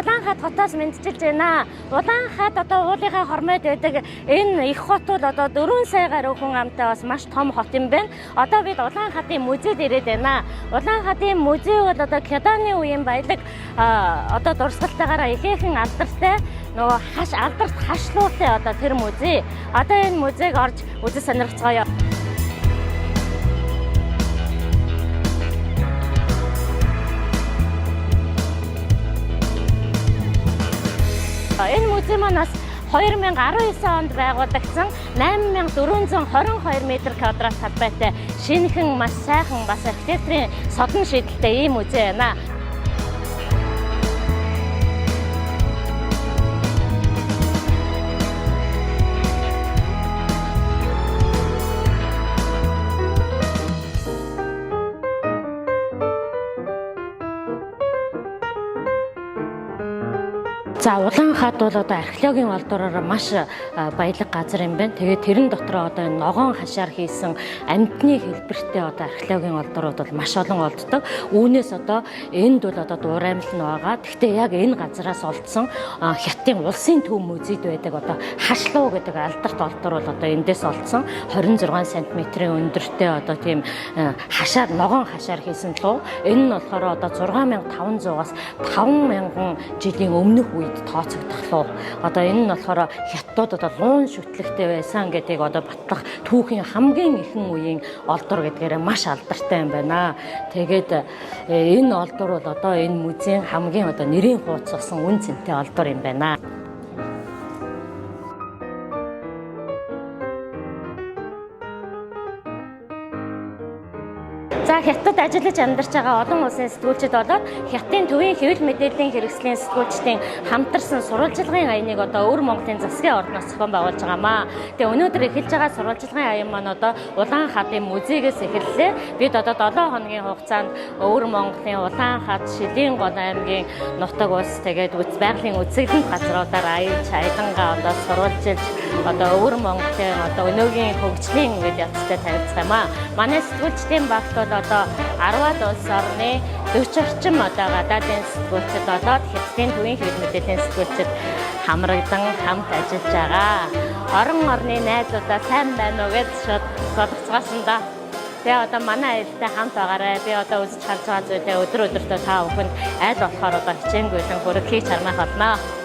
Улаанхад хотоос мэндчилж байна. Улаанхад одоо уулынхаа хормойд байдаг энэ их хот бол одоо 4 сая гаруй хүн амтай бас маш том хот юм байна. Одоо бид Улаанхадын музейд ирээд байна. Улаанхадын музей бол одоо Кеданы үеийн баялаг одоо дурсгалтайгаараа ихээхэн алдартай нөгөө хаш алдарт хашлуутай одоо тэр музей. Одоо энэ музейг орж үзэж сонирхцгоё. Энэ музей маань бас 2019 онд байгуулагдсан 8422 метр квадрат талбайтай шинэхэн маш сайхан бас архитекторын содон шийдэлтэй ийм музей байна. За Улаанхад бол одоо археологийн олдоороор маш баялаг газар юм байна. Тэгээд тэрэн дотроо одоо энэ ногоон хашаар хийсэн амьтны хэлбэртэй одоо археологийн олдоорууд бол маш олон олддог. Үүнээс одоо энд бол одоо дуураймал нь байгаа. Гэхдээ яг энэ газараас олдсон Хятадын улсын төв музейд байдаг одоо хашлуу гэдэг алдарт олдоор бол одоо эндээс олдсон 26 см-ийн өндөртэй одоо тийм хашаар ногоон хашаар хийсэн луу. Энэ нь болохоор одоо 6500-аас 5000 жилийн өмнөх үед тооцогдох луу. Одоо энэ нь болохоор хятадууд одоо луун шүтлэгтэй байсан гэдгийг одоо батлах түүхийн хамгийн ихэнх үеийн олдор гэдгээрээ маш алдартай юм байна. Тэгээд энэ олдор бол одоо энэ музейн хамгийн одоо нэрийн хууц болсон үн цэнтэй олдор юм байна. За Хятад ажиллаж амьдарч байгаа олон улсын сэтгүүлчид болоод Хятадын төвийн хэвлэл мэдээллийн хэрэгслийн сэтгүүлчдийн хамтарсан сурвалжлагын аяныг одоо өвөр Монголын засгийн ордноос зохион байгуулж байгаамаа. Тэгээ өнөөдөр эхэлж байгаа сурвалжлагын аян маань одоо Улаан хадын музейгээс эхэллээ. Бид одоо 7 хоногийн хугацаанд өвөр Монголын Улаан хад, Шилийн гол аймгийн нутаг ус тэгээд байгалийн үзэсгэлэнт газруудаар аялж, аялангаа одоо сурвалжилж одоо өвөр Монголын одоо өнөөгийн хөгжлийн үйл явцтай танилцах юм аа. Манай сэтгүүлчдийн багт бол одоо 10-аад улс орны 40 орчим одоо гадаадын сэтгүүлчид болоод Хятадын төвийн хэвлэл мэдээллийн сэтгүүлчид хамрагдан хамт ажиллаж байгаа. Орон орны найзуудаа сайн байна уу гэж шууд зодогцгоосон да. Тэгээ одоо манай аялалтай хамт байгаарай. Би одоо үзэж харж байгаа зүйлээ өдөр өдөртөө та бүхэнд аль болохоор одоо хичээнгүйлэн хүргэхийг чармайх болно.